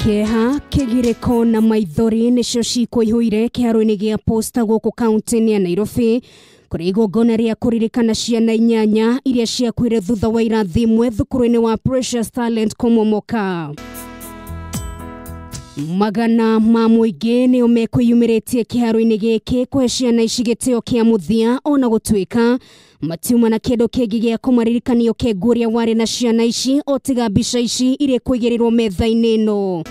Kĩeha, kĩgirĩko na maithori nĩcio cikũihũire kĩharo-inĩ gĩa Posta gũkũ kaunti-inĩ ya Nairobi kũrĩa igongona rĩa kũririkana ciana inyanya iria ciakuire thutha wa irathi imwe thukuru-inĩ wa Precious Talent kũmomoka. Magana ma mũingĩ nĩo mekwĩyumĩrĩtie kĩharo-inĩ gĩkĩ kũhe ciana ici gĩtĩo kĩa mũthia ona gũtuĩka matiuma na kĩndũ kĩngĩ gĩa kũmaririkania ũkengu ũrĩa warĩ na ciana ici o tiga mbica ici iria kũigĩrĩrwo metha-inĩ ĩno.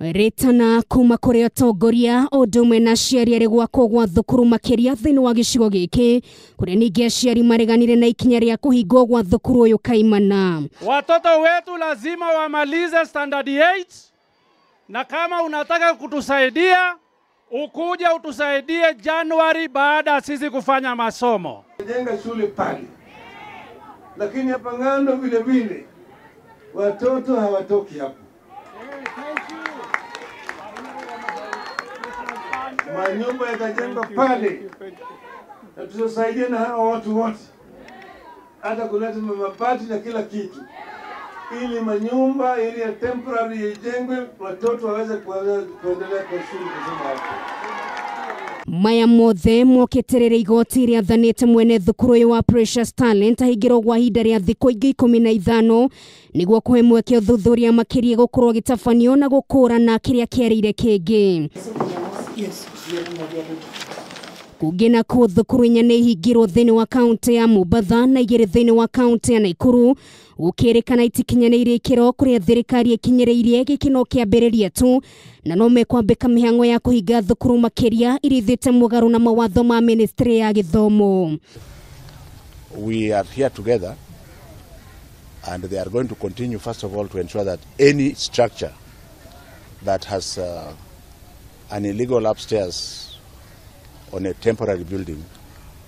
Rĩtana kuma kũrĩ atongoria o ũndũ ũmwe na aciari arĩ gwakwo gwa thukuru makĩria thĩinĩ wa gĩcigo gĩkĩ kũrĩa ningĩ aciari mareganire na ikinya rĩa kũhingwo gwa thukuru ũyũ kaimana. Watoto wetu lazima wamalize standard 8, na kama unataka kutusaidia ukuje utusaidie Januari baada ya sisi kufanya masomo. Jenga shule pale, lakini hapa Ng'ando vile vile watoto hawatoki hapo. Manyumba yatajengwa pale na tutasaidia na hawa watu wote, hata kuleta mabati na kila kitu, ili manyumba ili ya temporary ijengwe, watoto waweze kuendelea kwa shule kusoma hapo. Maya mothe mokĩtĩrĩra igoti rĩathanĩte mwene thukuru ũyũ wa Precious Talent ahingĩrwo gwa ihinda rĩa thikũ ingĩ 15 nĩguo kũhe mweke ũthuthuria makĩria gũkorwo gĩtabanio na gũkũrana kĩrĩa kĩarĩire kĩngĩ. Kũngĩ nakuo thukuru inya nĩ ihingirwo thĩinĩ wa kaunti ya Mombatha na igĩrĩ thĩinĩ wa kaunti ya Nakuru gũkĩrĩkana itikinyanĩirie ikĩro kũrĩa thirikari ĩkinyĩrĩirie gĩkĩ no kĩambĩrĩria tu na no mekwambĩka mĩhang'o ya kũhinga thukuru makĩria iria ithiĩte mũgarũ na mawatho ma ministry ya gĩthomo. We are here together and they are going to continue first of all to ensure that any structure that has an illegal upstairs on a temporary building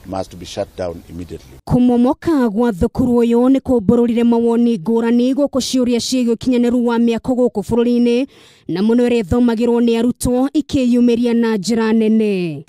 must be shut down immediately. Kumomoka gwa thukuru ũyũ nĩ kũmbũrũrire mawoni ngũrani gũkũ ciũria ciĩgiĩ ũkinyanĩru wa mĩako gũkũ bũrũri-inĩ na mũno ĩrĩa ĩthomagĩrwo nĩ arutwo ikĩyumĩria na njĩra nene.